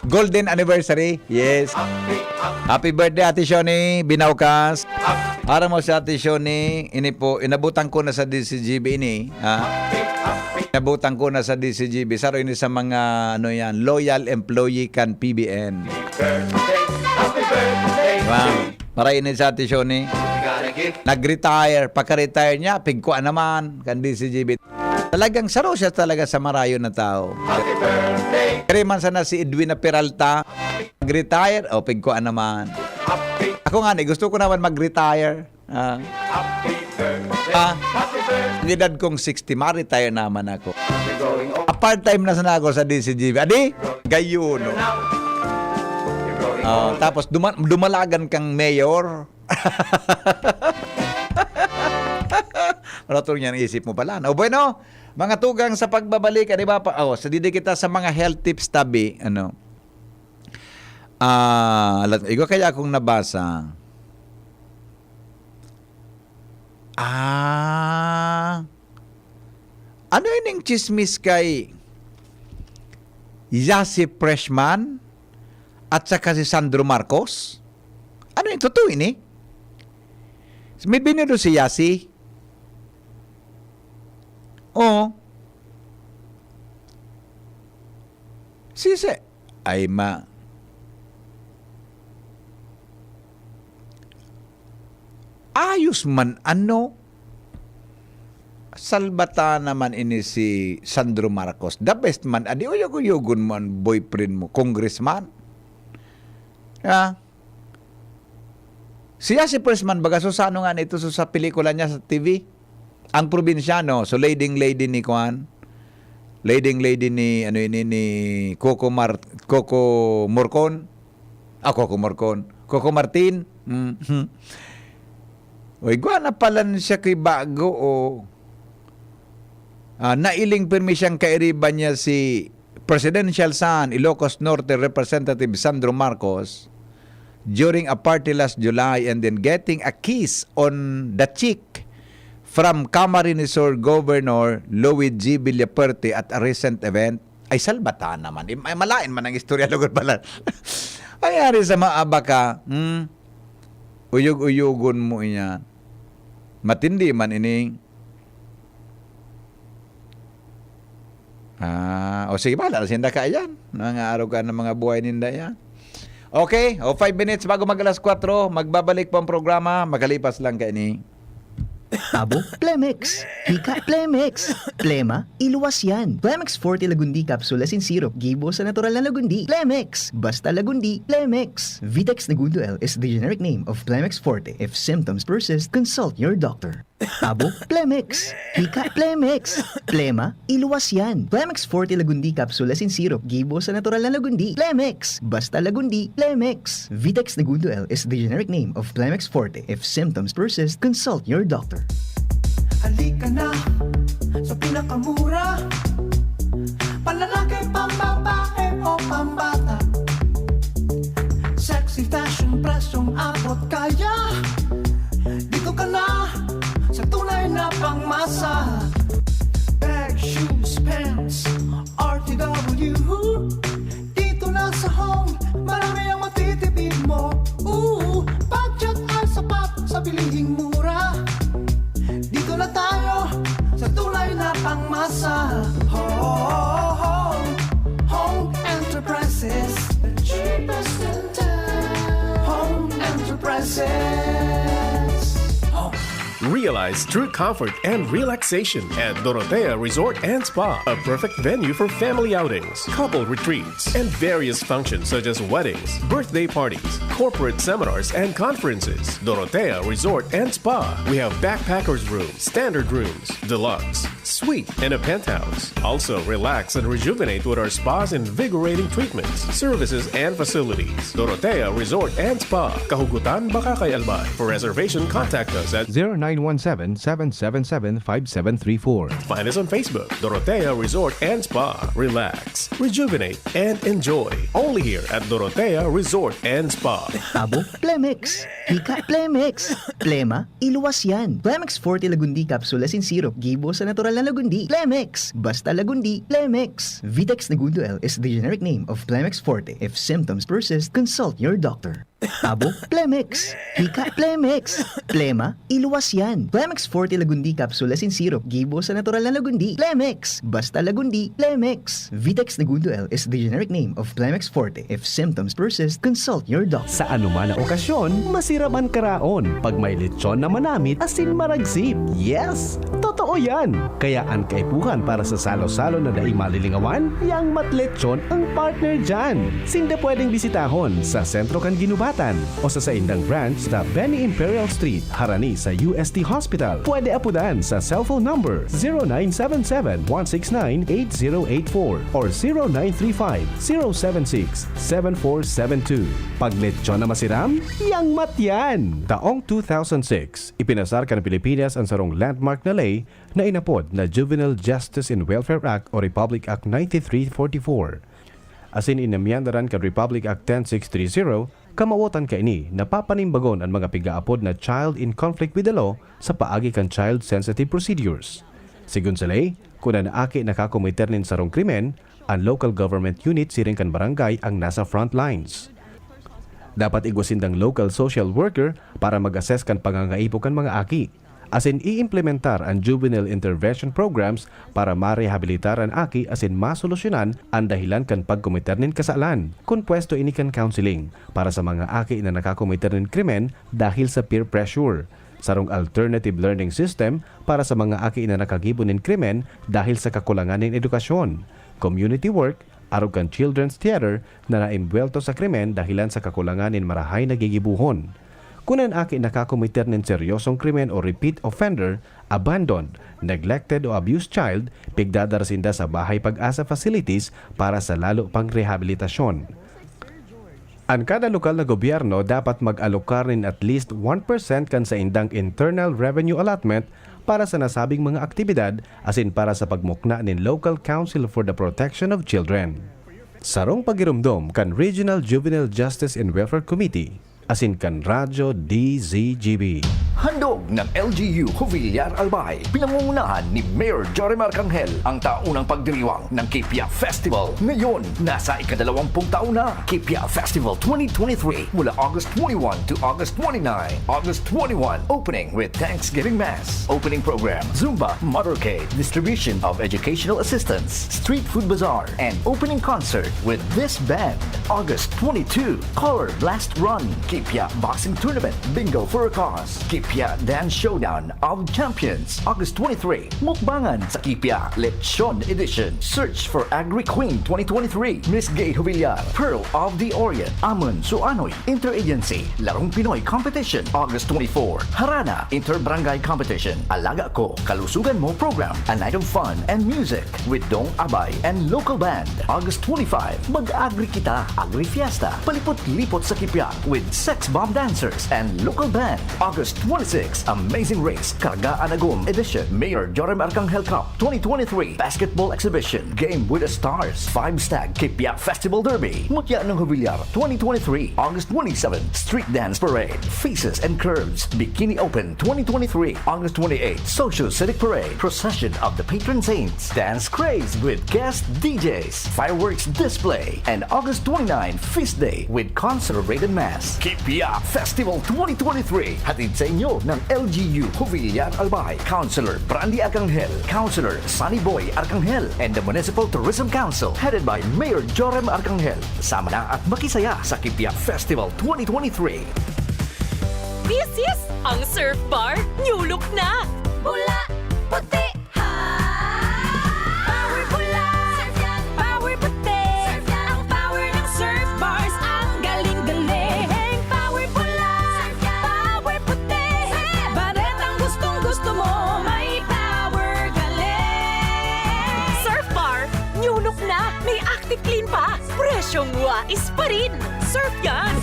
Golden anniversary. Yes. Happy birthday, Ate Shoni Binaukas. Aram mo si Ate Shoni, ini po, inabutan ko na sa D C G B ini, ha? Inabutan ko na sa D C G B. Saro ini sa mga, ano yan, loyal employee kan P B N. Wow. Para ini sa Ate Shoni. Nag-retire. Pagka-retire niya, pigkua naman kan D C G B. Talagang saro siya talaga sa marayon na tao. Kaya man sana si Edwin na Peralta, mag-retire, o pigkuan naman. Ako nga ni, gusto ko naman mag-retire. Ah. Ah, ang edad kong sixty, ma-retire naman ako. A part-time na sana ako sa D C G B. Adi, gayon, no? Oh, tapos duma- dumalagan kang mayor. Maratong yan, isip mo pala. No? Bueno, mga tugang sa pagbabalik, di ba? Pa, oh, sa didi kita sa mga health tips tabi, ano? Ah, alat, igwa kaya akong nabasa. Ah, ano ining chismis kay Yasi Freshman at saka si Sandro Marcos? Ano yung totoo ini? May binudo si Yasi? Oo. Sise. Ay ma. Ayos man ano. Salbata naman ini si Sandro Marcos. The best man. Adi uyog-uyogon mo ang boyfriend mo, congressman. Ha? Siya si Freshman, baga, so sa ano nga nito, so sa pelikula niya sa T V? Ang probinsyano, so leading lady ni Kwan, leading lady ni, ano ini, ni Coco Mar-, Coco Morcon? Ah, Coco Morcon. Coco Martin? Mm. Uy, gwa na pala siya kay bago, o. Ah, nailing pirmi siyang kairiba niya si Presidential Son, Ilocos Norte Representative Sandro Marcos, during a party last July and then getting a kiss on the cheek from Camarines Sur Governor Luigi Villafuerte at a recent event. Ay, salbata naman. Im-, ay, malain man ang istorya, lugod pala. Ay, ari sa mga abaka, hmm? Uyog-uyogon mo iyan. Matindi man ining Ah, o sige, bahala na sinda kaiyan. Nangaarog ka ng mga buhay ninda yan. Okay, o five minutes bago mag alas kwatro, magbabalik po ang programa. Magkalipas lang kaini. Abo, Plemex. Hika, Plemex. Plema, iluwas yan. Plemex Forte Lagundi Capsule Asin Syrup. Gibo sa natural na Lagundi. Plemex. Basta Lagundi, Plemex. Vitex Negundo L is the generic name of Plemex Forte. If symptoms persist, consult your doctor. Abo, Plemex. Hika, Plemex. Plema, iluwas yan. Plemex Forte Lagundi Capsule Asin Syrup. Gibo sa natural na Lagundi. Plemex. Basta Lagundi, Plemex. Vitex Negundo L is the generic name of Plemex Forte. If symptoms persist, consult your doctor. Halika na sa pinakamura. Panlalaki, pambabae o pambata. Sexy fashion, presyong abot kaya. Dito ka na sa tunay na pangmasa. Bag, shoes, pants, R T W. Dito na sa Home, marami ang matitipid mo. Ooh, budget ay sapat sa bilihing mura. Dito na tayo sa tunay na pangmasa. Home, Home Enterprises, the cheapest in town. Home Enterprises. Home. Realize true comfort and relaxation at Dorotea Resort and Spa, a perfect venue for family outings, couple retreats, and various functions such as weddings, birthday parties, corporate seminars, and conferences. Dorotea Resort and Spa. We have backpackers room, standard rooms, deluxe, suite, and a penthouse. Also, relax and rejuvenate with our spa's invigorating treatments, services, and facilities. Dorotea Resort and Spa, Kahugutan, Bacacay, Albay. For reservation, contact us at zero nine one seven, seven seven seven, five seven three four. Find us on Facebook, Dorotea Resort and Spa. Relax, rejuvenate, and enjoy. Only here at Dorotea Resort and Spa. Abo, Plemex. Hika, Plemex. Plema, iluwas yan. Plemex Forte Lagundi Capsule Asin Syrup. Gibo sa natural Lagundi, Plemex. Basta Lagundi, Plemex. Vitex Negundo L is the generic name of Plemex Forte. If symptoms persist, consult your doctor. Abo, Plemex. Hika, Plemex. Plema, iluwas yan. Plemex Forte Lagundi Capsule as in syrup. Gibo sa natural na Lagundi. Plemex. Basta Lagundi, Plemex. Vitex Negundo L is the generic name of Plemex Forte. If symptoms persist, consult your doctor. Sa anuman na okasyon, masirap an karaon. Pag may lechon na manamit, asin maragsip. Yes! Totoo yan! Kaya an kaipuhan para sa salo-salo na dai malilingawan, Yang Mat Lechon ang partner dyan. Sinda pwedeng bisitahon sa sentro kan Ginubatan o sa saindang branch sa Benny Imperial Street, harani sa U S T Hospital. Pwede apudan sa cellphone number zero nine seven seven, one six nine, eight zero eight four or zero nine three five, zero seven six, seven four seven two. Pag lechon na masiram, Yang Mat yan! Taong two thousand six, ipinasar kan Pilipinas an sarong landmark na ley na inapod na Juvenile Justice and Welfare Act o Republic Act ninety-three forty-four. Asin inamyandaran kan Republic Act ten six three zero, kamawotan kaini na papanimbagon an mga pigaapod na child in conflict with the law sa paagi kan child-sensitive procedures. Sigon sa ley, kun an aki nakakomiter nin sarong krimen, an local government unit siring kan barangay ang nasa front lines. Dapat igwa sindang local social worker para mag-assess kan pangangaipo kan mga aki, asin i-implementar an juvenile intervention programs para marehabilitar an aki asin masolusyonan an dahilan kan pagkomiter nin kasalan. Kon pwesto ini kan counseling para sa mga aki na nakakomiter nin krimen dahil sa peer pressure, sarong alternative learning system para sa mga aki na nakagibo nin krimen dahil sa kakulangan nin edukasyon, community work, arog kan children's theater na naimbuwelto sa krimen dahilan sa kakulangan nin marahay na gigibohon. Kun an aki nakakomiter nin seryosong krimen o repeat offender, abandoned, neglected o abused child, pigdadara sinda sa Bahay Pag-asa facilities para sa lalo pang rehabilitasyon. An kada lokal na gobyerno dapat mag-alokar nin at least one percent kan saindang internal revenue allotment para sa nasabing mga aktibidad asin para sa pagmukna nin Local Council for the Protection of Children. Sarong pagiromdom kan Regional Juvenile Justice and Welfare Committee asin kan Radyo D Z G B. Handog ng L G U Jovillar Albay, pinangungunahan ni Mayor Jorim Arcangel, ang taunang pagdiriwang ng Kipia Festival. Ngayon, nasa ikadalawampung taon na, Kipia Festival twenty twenty-three, mula August twenty-one to August twenty-nine. August twenty-one, opening with Thanksgiving Mass, opening program, Zumba, motorcade, distribution of educational assistance, street food bazaar, and opening concert with this band. August twenty-two, Color Blast Run, Kipia Boxing Tournament, Bingo for a Cause, Kipia Dance Showdown of Champions. August twenty-three, Mukbangan sa Kipia, Lechon Edition. Search for Agri Queen twenty twenty-three, Miss Gay Jovillar, Pearl of the Orient, Amon Suanoy, Interagency, Larong Pinoy Competition, August twenty-four, Harana, Inter-Barangay Competition, Alaga Ko, Kalusugan Mo Program, a night of fun and music with Dong Abay and local band. August twenty-five, Mag-Agri Kita, Agri Fiesta, palipot-lipot sa Kipia with Sex Bomb Dancers and local band. August twenty-six, Amazing Race, Karga an Agom Edition, Mayor Jorim Arcangel Cup twenty twenty-three, Basketball Exhibition, Game with the Stars, Five Stag Kipia Festival Derby, Mutya ng Jovillar twenty twenty-three, August twenty-seven, Street Dance Parade, Faces and Curves, Bikini Open twenty twenty-three, August twenty-eight, Social Civic Parade, Procession of the Patron Saints, Dance Craze with guest D Js, Fireworks Display, and August twenty-nine, Feast Day with Consecrated Mass. Kipia Festival twenty twenty-three, hatid sa inyo ng L G U Jovillar Albay, Councilor Brandy Arcangel, Councilor Sunny Boy Arcangel, and the Municipal Tourism Council, headed by Mayor Jorim Arcangel. Sama na at makisaya sa Kipia Festival twenty twenty-three. This is ang Surf Bar, new look na! Pula, puti, ha! Power pula, power puti, ang power ng Surf Bars, ang galing-galing. Power pula, power puti, baretang gustong-gusto mo, may power galing. Surf Bar, new look na, may Active Clean pa, presyong wais pa rin. Surf yan!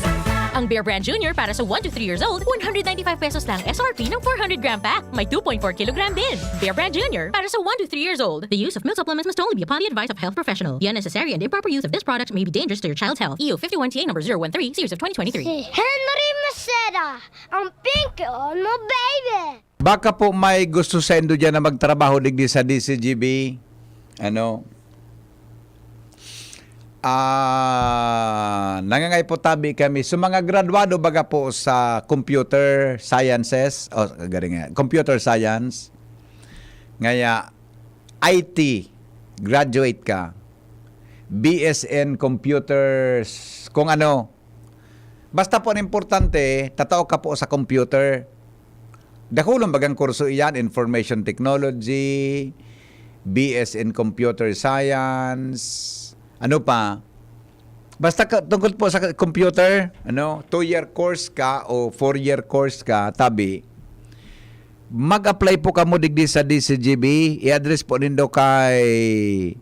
Ang Bear Brand Junior para sa one to three years old, one hundred ninety-five pesos lang S R P ng four hundred gram pack. May two point four kilogram din. Bear Brand Junior para sa one to three years old. The use of milk supplements must only be upon the advice of a health professional. The unnecessary and improper use of this product may be dangerous to your child's health. E U fifty-one T A number zero one three, series of twenty twenty-three. Si Henry Maceda, ang pinky on mo, baby! Baka po may gusto saindo diyan na magtrabaho digdi sa D C G B. Ano? Ah, nangangay po tabi kami. So, mga graduado baga po sa computer sciences, o, galing nga, computer science, ngaya I T, graduate ka, B S in computers, kung ano. Basta po ang importante, tatao ka po sa computer. Dakulon bagang kurso iyan, information technology, B S in computer science, ano pa? Basta ka, tungkol po sa computer, ano, two-year course ka o four-year course ka, tabi, mag-apply po kamo digdi sa D C G B. I-address po nindo kay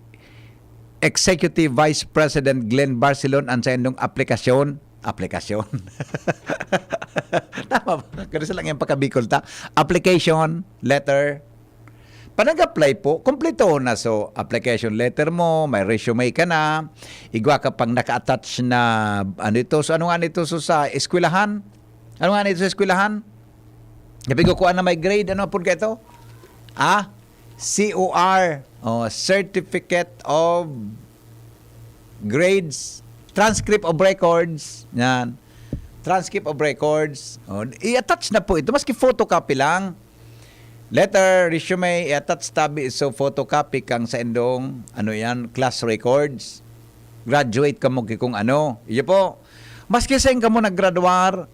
Executive Vice President Glenn Barcelon ang saindong aplikasyon. Aplikasyon. Tama ba? Kasi lang yung pagkabikol ta. Application letter. Panag-apply po, kompleto na. So, application letter mo, may resume ka na, igwa ka pang naka-attach na, ano ito, so ano nga nito, so sa eskwelahan? Ano nga nito sa eskwelahan? Napigukuan na may grade, ano po ka ito? Ah? C O R, oh, Certificate of Grades, Transcript of Records, yan. Transcript of Records. Oh, i-attach na po ito, maski photocopy lang. Letter, resume, i-attach tabi so photocopy kang saindong, ano yan, class records. Graduate ka mo ki kung ano. Iyo po. Maski sa kamo naggraduar,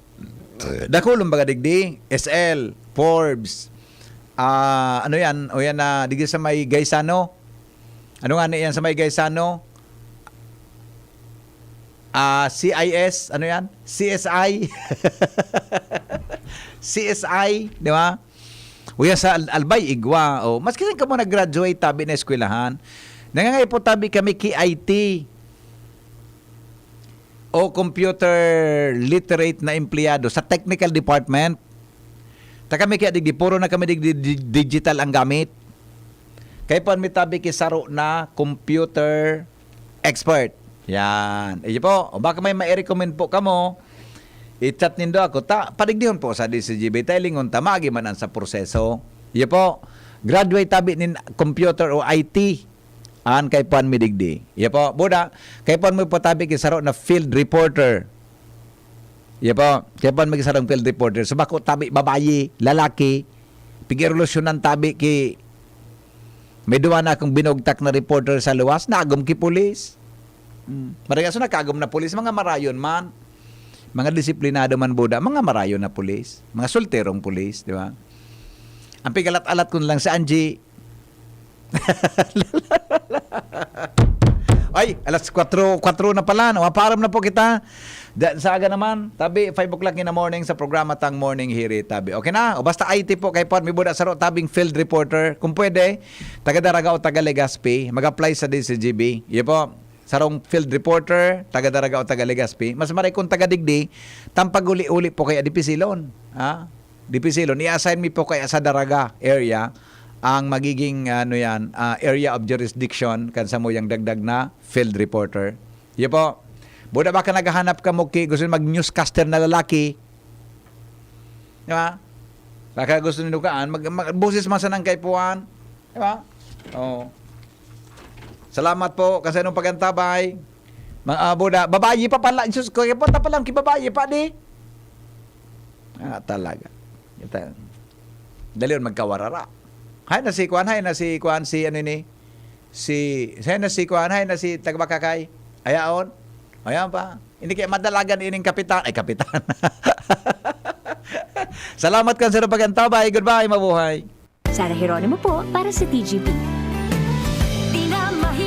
dakulon baga digdi, S L, Forbes, ah, ano yan, o yan na, digdi sa may Gaisano. Ano nga na yan sa may Gaisano? Ah, C I S, ano yan? C S I. C S I, di ba? O yan sa Al-, Albay, Igwa. O, maski saan ka mo nag-graduate, tabi na eskwelahan. Nangangay po tabi kami ki I T o computer literate na empleyado sa technical department. Ta kami kaya digdi, puro na kami digdi, di-, digital ang gamit. Kaya po mi tabi ki saro na computer expert. Yan. Iyo po. O baka may ma-recommend po kamo, i-chat nindo ako. Ta, padignihon po sa D C G B. Ta, ilingon ta, maagi man ang sa proseso. Iyo po. Graduate tabi nin computer o I T. An kay puan mi digdi. Iyo po. Buda, kay puan mo po tabi ki saro na field reporter. Iyo po. Kay puan mi ki sarong field reporter. So, bako tabi, babayi, lalaki. Pigrelasyonan tabi ki may duwa na akong binugtak na reporter sa luwas, nagom ki pulis. Hmm. Maragaso nakagom na pulis, mga marayon man. Mga disiplinado man buda, mga marayon na pulis. Mga solterong pulis, di ba? Ang pigalat-alat ko na lang si Angie. Ay, alas kwatro, kwatro na pala, no? Maparam na po kita. Da, sa aga naman, tabi, five o'clock in the morning sa programa tang Morning Hiri, tabi. Okay na? O basta I T po, kay Pon, may buda saro, tabing field reporter. Kung pwede, taga Daraga o taga Legazpi, mag-apply sa D C G B. Iyo po, sarong field reporter, taga Daraga o taga Legazpi. Mas maray kung taga digdi, tampag-uli-uli po kaya dipisilon. Ha? Dipisilon. I-assign mi po kaya sa Daraga area ang magiging, ano yan, ah, area of jurisdiction kan samuyang dagdag na field reporter. Iyo po. Buda baka naghahanap ka mo ki, gusto mag-newscaster na lalaki. Di ba? Baka gusto nindo kaan, mag, mag, boses man sanang kay puan. Di ba? Oo. Salamat po, kasi anong pagantabay. Mga, ah, buda, babayi pa pala. Diyos ko, kaya punta pa lang ki babayi pa, di? Ah, talaga. Kita. Dali yun, magkawarara. Hay na si Kuan, hay na si Kuan, si ano ni? Si, hay na si Kuan, hay na si Tagbakakay. Ayaon. Ayan pa. Hindi kaya madalagan ining kapitan. Ay, kapitan. Salamat kan sa pagantabay. Goodbye, mabuhay. Sara Jeronimo po para sa T G P.